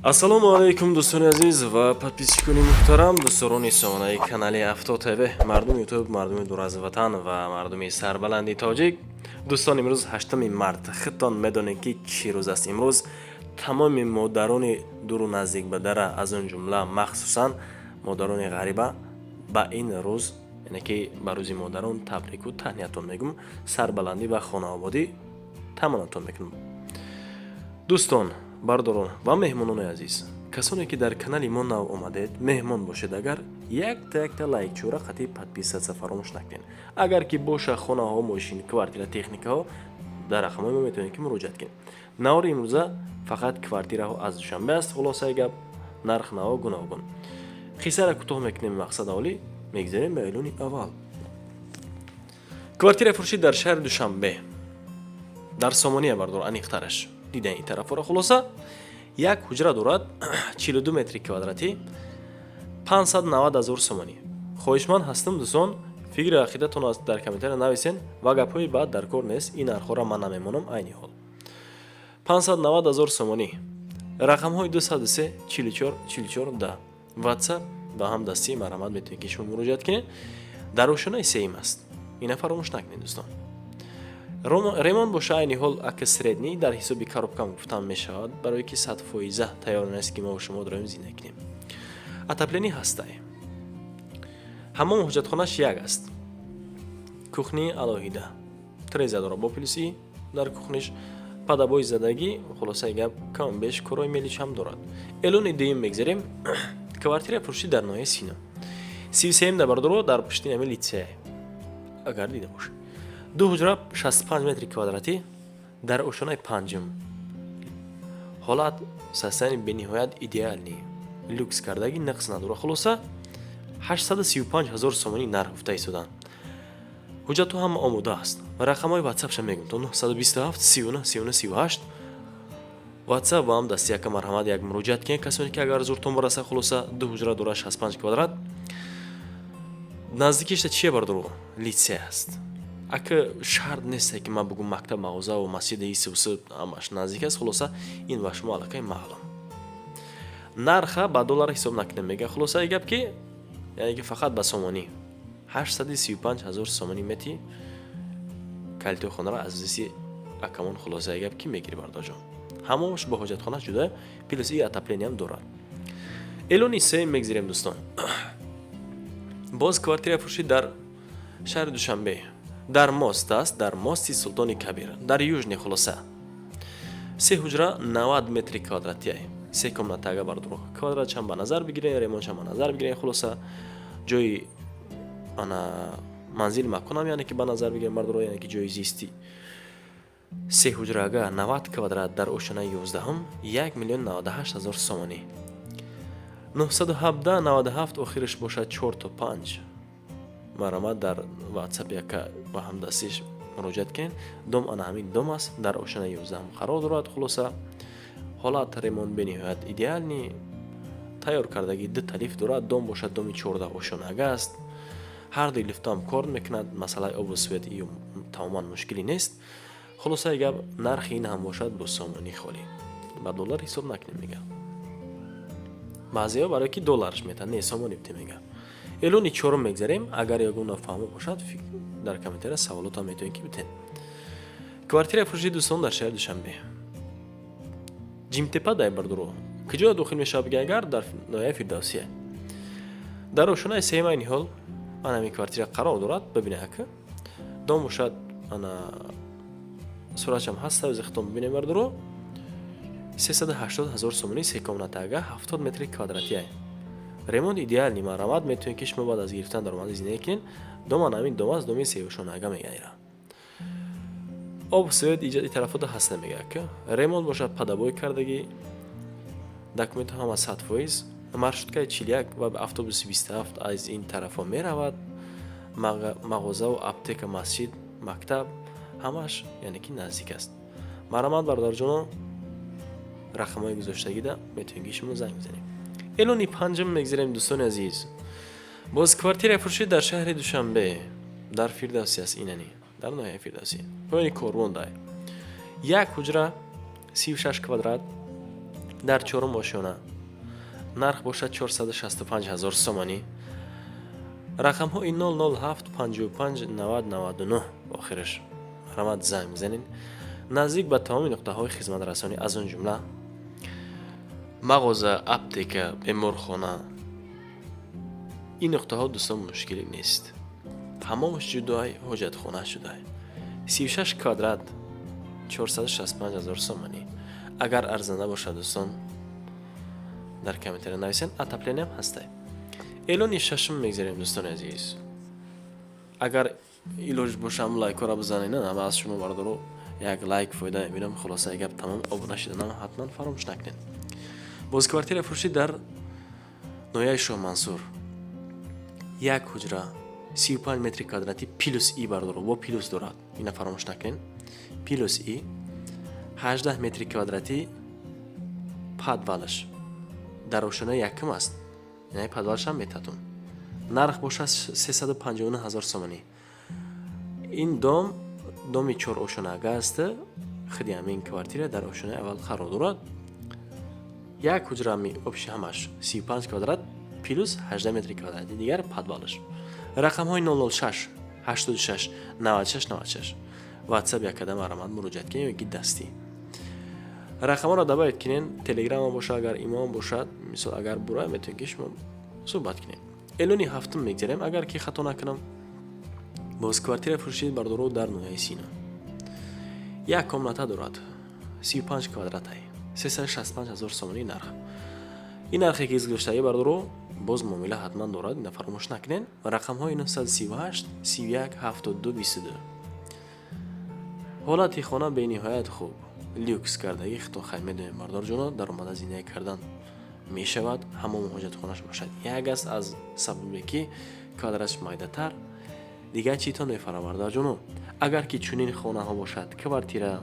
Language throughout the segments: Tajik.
Ассалому алайкум, дӯстони азиз ва подписчикони муҳтарам, дӯстдорони сомонаи канали Авто ТВ, мардуми Ютуб, мардуми дур аз ватан ва мардуми сарбаланди тоҷик. Дӯстон, имрӯз 8 март. Худтон медонед, ки чӣ рӯз аст имрӯз. Тамоми модарони дуру наздик ба дара, аз он ҷумла махсусан модарони ғариба, ба ин рӯз, яъне ки ба Рӯзи модарон, табрику таҳниятон мегӯм, сарбаландӣ ва хонаободӣ таманнотон мекунам. Дӯстон, бардорон ва меҳмонони азиз, касоне ки дар канали мо нав омадед, меҳмон бошед агар, якта якта лайкчура қатъи подписаться фаромӯш накунед. Агар ки боша хонаҳо, мошин, квартира, техникаҳо, дар рақамҳои мо метавонед ки муроҷиат кунед. Навори имрӯза фақат квартираҳо аз Душанбе аст. Хулосаи гап, нарх наво гуногун. Қиссара кӯтоҳ мекунем, мақсад олӣ, мегзарем ба эълони аввал. Квартира фурӯшӣ дар шаҳри Душанбе, дар Сомония, бардор, аниқтараш дидан ин тарафҳоро. Хулоса, як ҳуҷра дорад, 42 метри квадратӣ, 590 ҳазор сомонӣ. Хоҳишманд ҳастам, дӯстон, фикри ақидатон дар комментария нависен ва гапҳои баъд дар кор нест. Ин нархҳоро ман намемонам. Айни ҳол 590 ҳазор сомонӣ. Рақамҳои 203 44 44 10, WhatsApp ба ҳам дастии марҳамат, метавонед ки шумо муроҷиат кунед. Дар ошонаи сеюм аст, ина фаромӯш накунед, дӯстон. Ремонт боша, айни ҳол ака средний, дар ҳисоби коробкам гуфтан мешавад, барое ки 100% тайёр нест, ки мо шумо дорем зиндагӣ кунем. Отопление ҳастай, ҳамон ҳуҷҷатхонаш як аст, кухни алоҳида, треза дора бо плюси дар кухниш под обои задагӣ. Хулосаи гап, кам беш корҳои мелиш ҳам дорад. Эълони дуюм мегзарем. Квартира фурӯшӣ дар ноҳияи Сино, 33-м да, бардоро, дар пушти ҳами литсея, агар дида бошед. Ду ҳуҷра, 65 метри квадратӣ, дар ошонаи панҷум. Ҳолат, состояние бениҳоят идеальный, люкс кардагӣ, нақс надорад. Хулоса, 835 ҳазор сомонӣ нарх гуфта истоданд. Ҳуҷҷатҳо ҳама омода аст ва рақамҳои ватсапша мегӯм то 927 39 39 38, WhatsApp ва ҳам дасти яка. Марҳамат, як муроҷиат кунед, касоне ки агар зуртон бараса. Хулоса, ду ҳуҷра дора, 65 квадрат. Наздикишта чие, бардору? Литсей аст. Ака, шарт несте, ки ман бугум мактаб, мағозаву масҷиди исусы ҳамаш наздик аст. Хулоса, ин ба шумо аллакай маълум. Нарха ба доллар ҳисоб накунем, мега. Хулосаи гап ки, яъне ки фақат ба сомонӣ, 835 ҳазор сомонӣ мети, калитои хонаро аз дасти акамон, хулосаи гап, ки мегири, бардорҷон. Ҳамош бо ҳоҷатхона ҷуда, плюс и отопление ам дорад. Эълони сеюм мегзирем, дӯстон. Боз квартира фурӯшӣ дар шаҳри Душанбе, дар мост аст, дар мости Султони Кабир, дар Южный. Хулоса, се ҳуҷра, 90 метри квадратия, се комната. Ага, бардоро, квадратчам ба назар бигирен, ремонтчам ба назар бигирен. Хулоса, ҷои ана манзили маконам, яъне ки ба назар бигирем, бардоро, яъне ки ҷои зистӣ. Се ҳуҷрага, 90 квадрат, дар ошонаи 11-ум, 1 098 000 сомонӣ. 917 97 охираш бошад 4 то 5. Марҳамат, дар WhatsApp яка ба ҳамдастиш муроҷиат кунед. Дом ана ҳамин дом аст, дар ошонаи 11-ум қарор дорад. Хулоса, ҳолат, ремонт бениҳоят идеальный, тайёр кардагӣ, ду лифт дорад. Дом бошад, доми 14 ошонага аст, ҳар дуи лифтҳоам кор мекунад. Масъалаи обу свет ию тамоман мушкилӣ нест. Хулосаи гап, нархи ин ҳам бошад бо сомонӣ холӣ, ба доллар ҳисоб накунем, мега. Баъзеҳо барое ки долларш метаҳанд, не, сомонӣ бите, мега. Эълони чорум мегзарем. Агар ягон нофаҳмо бошад, дар комментария саволотам метавонед ки битен. Квартираи фурӯши, дӯстон, дар шаҳри Душанбе, Ҷимтепа дай, бардуро, куҷо дохил мешавад бига агар, дар ноҳияи Фирдавсия, дар ошонаи сеюм. Айни ҳол ана ҳамин квартира қарор дорад. Бибинед, ака, дом бошад, ана суратшам ҳаст, савзи хитон бибинем, бардуро. 380 ҳазор сомонӣ, се комнатага, 70 метри квадратия, ремонт идеальный. Марҳамат, метавонед ки шумо баъд аз гирифтан даромади зиндагӣ кунед. Дом ана ҳамин дом аст, доми сеошонага мега. Об, свет иҷоди тарафода ҳаст, мега, ака. Ремонт бошад, под обои кардагӣ, документҳо ҳама 100%. Маршруткаи 41 ва автобуси 27 аз ин тарафҳо меравад. Мағозаву аптека, масҷид, мактаб ҳамаш, яъне ки наздик аст. Марҳамат, бародарҷоно, рақамҳои гузоштагида метавонед ки шумо занг бизанед. Эълони панҷум мегзарем, дӯстони азиз. Боз квартираи фурӯшӣ дар шаҳри Душанбе, дар Фирдавсӣ аст, инани дар ноҳияи Фирдавсӣ, поёни корвон дай. Як ҳуҷра, 36 квадрат, Дар чорум ошёна, нарх бошад 465 ҳазор сомонӣ. Рақамҳои 007 55 90 99 охираш. Марҳамат, занг бизанед. Наздик ба тамоми нуқтаҳои хизматрасонӣ, аз он ҷумла мағоза, аптека, беморхона. Ин нуқтаҳо, дӯстон, мушкилӣ нест. Ҳамомаш ҷудоай, ҳоҷатхона ҷудоай. 36 квадрат, 465 ҳазор сомонӣ. Агар арзанда бошад, дӯстон, дар комментария нависен. Отопление ам ҳастай. Эълони шашум мегзарем, дӯстони азиз. Агар илоҷ бошам, лайкҳоро бизанед. Ама аз шумо, бардоро, як лайк фоида мебинам. Хулосаи гап тамом. Обуна шиданам ҳатман фаромӯш накунед. Боз квартира фурӯшӣ дар ноҳияи Шоҳмансур, як ҳуҷра, 35 метри квадратӣ, плюс и, бардоро, бо плюс дорад, ина фаромӯш накунед, плюс и 18 метри квадратӣ подвал аш дар ошёнаи якум аст, яъне подвал шам метатун. Нарх бошад 359 ҳазор сомонӣ. Ин дом доми чорошонага аст. Худи ҳамин квартира дар ошёнаи аввал қарор дорад. Як ҳуҷрами общий ҳамаш 35 квадрат плюс 18 метри квадрати дигар подвал аш. Рақамҳои 006 86 96 96, WhatsApp якада марҳамат муроҷиат кунед ё ки дастӣ рақамҳоро добавить кунед. Телеграма боша, агар имом бошад, мисол, агар бура, метавонед, ки шумо суҳбат кунед. Эълони ҳафтум мегзарем, агар ки хато накунам. Боз квартира фурӯшид, бардоро, дар ноҳияи Сино. Як комната дорад, 35 квадратай, 365 ҳазор сомонӣ нарх. Ин нархе ки гузоштагӣ, бардоро, боз муомила ҳатман дорад, ина фаромӯш накунед. Рақамҳои 938 31 72 22. Ҳолати хона бениҳоят хуб, люкс кардагӣ. Худтон хай медонем, бардорҷоно, даромада зиндагӣ кардан мешавад. Ҳамому ҳоҷатхонаш бошад як аст, аз сабабе ки квадраташ майдатар. Дигар читон мефарам, бардарҷоно? Агар ки чунин хонаҳо бошад, квартира,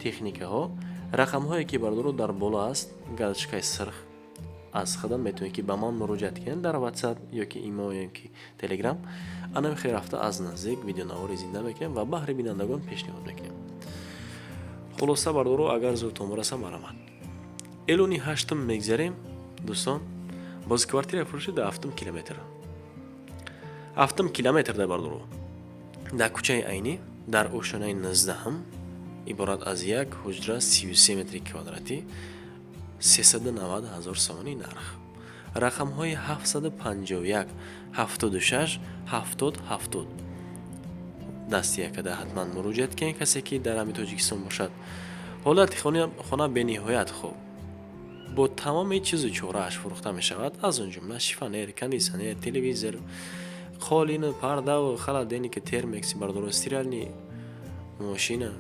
техникаҳо, рақамҳое ки, бардоро, дар боло аст, галочка и сирх, аз худам метавонед, ки ба ман муроҷиат кунед дар WhatsApp ё ки имо ё ки Telegram. Ана хел рафта аз наздик видеонавори зинда мекунем ва баҳри бинандагон пешниҳод мекунем. Хулоса, бардоро, агар зудтон бираса, марамад. Эълони ҳаштум мегзарем, дӯстон. Боз квартира фурӯшӣ дар ҳафтум километр, ҳафтум километр да, бардоро, дар кӯчаи Айнӣ, дар ошёнаи 19-ҳам, иборат аз як ҳуҷра, 33 метри квадратӣ, 390 ҳазор сомонӣ нарх. Рақамҳои 751 76 70 70, дасти якада ҳатман муроҷиат кунед, касе ки дар ҳами Тоҷикистон бошад. Ҳолати хона бениҳоят хуб, бо тамоми чизу чорааш фурӯхта мешавад, аз он ҷумла шифоньер, кондитсионер, телевизор, қолину пардаву холодильник и термекси, бардоро, стиральный мошина,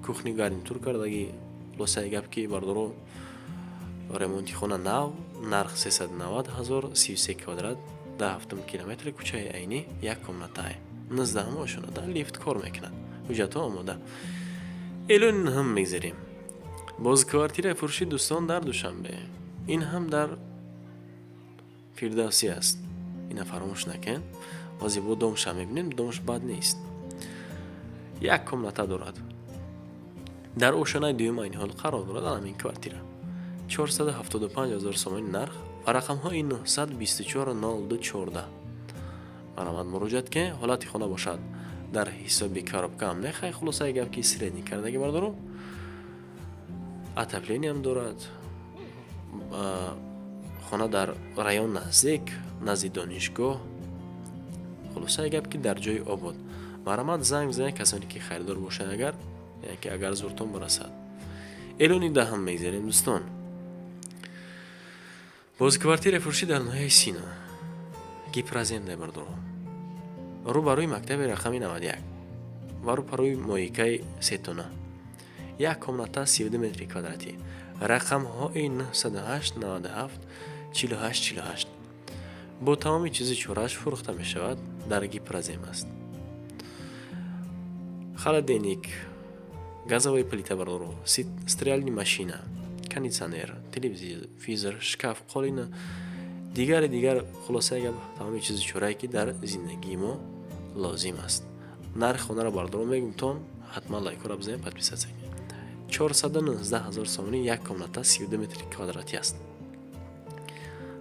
кухни гарнитур кардагӣ. Хулосаи гап ки, бардоро, ремонти хона нав. Нарх 390 ҳазор, 33 квадрат, дар ҳафтум километри кӯчаи Айнӣ, як комнатае, 19-ум ошёнада, лифт кор мекунад, ҳуҷҷатҳо омода. Эълони нӯҳум мегзарем. Боз квартираи фурӯшӣ, дӯстон, дар Душанбе. Ин ҳам дар Фирдавсӣ аст, ина фаромӯш накунед. Ҳозир бо домша мебинем, домш бад нест. Як комната дорад, дар ошёнаи дуюм айни ҳол қарор дорад ҳамин квартира. 475 ҳазор сомонӣ нарх ва рақамҳои 924 02 14, марҳамат, муроҷиат кунед. Ҳолати хона бошад дар ҳисоби коробка ам нехай. Хулосаи гап ки средний кардаги, бардоро, отопление ам дорад. Хона дар район наздик, назди донишгоҳ. Хулосаи гап ки дар ҷои обод. Марҳамат, занг бизанед, касоне ки харидор бошанд, агар яъне ки агар зуртон бирасад. Эълони даҳам мегзарем, дӯстон. Боз квартираи фурӯшӣ дар ноҳияи Сино, Гипрозем, бардоро, рӯ ба рӯи мактаби рақами 91 ва рӯ ба рӯи мойка и сетона, як комната, 32 метри квадратӣ. Рақамҳои 908 97 48 48, бо тамоми чизи чорааш фурӯхта мешавад. Дар Гипрозем аст. Холодильник, газовая плита, бардоро, стиральный машина, кондитсионер, телевизор, шкаф, қолина, дигари дигар. Хулосаи гап, тамоми чизи чорае ки дар зиндагии мо лозим аст. Нархи хонаро, бардоро, мегумтон. Ҳатман лайкҳоро бизанед, подписаться кунед. 419 ҳазор сомонӣ, як комната, 32 метри квадратӣ аст.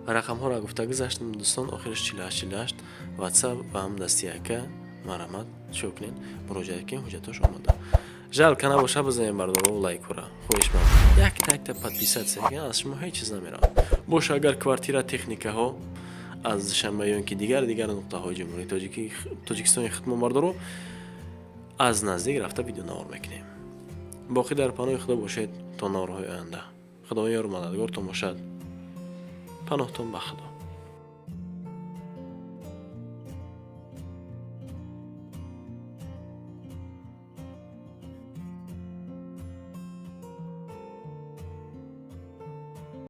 Рақамҳоро гуфта гузаштам, дӯстон, охираш 48 48, WhatsApp ва ҳам дасти яка. Марҳамат, чӯ кунед, муроҷиат кунед, ҳуҷҷатош омода. Жалко набоша, бизанем, бардоро, лайкура. Хоҳишманд, якта якта подписаться, аз шумо ҳеҷ чиз намеравад. Боша, агар квартира, техникаҳо аз Душанбе ё ин ки дигар дигар нуқтаҳои Ҷумҳурии Тоҷикистони худмон, бардоро, аз наздик рафта видеонавор мекунем. Боқӣ дар паноҳи Худо бошед то наворҳои оянда. Худои ёру мададгортон бошад. Паноҳтон ба Худо.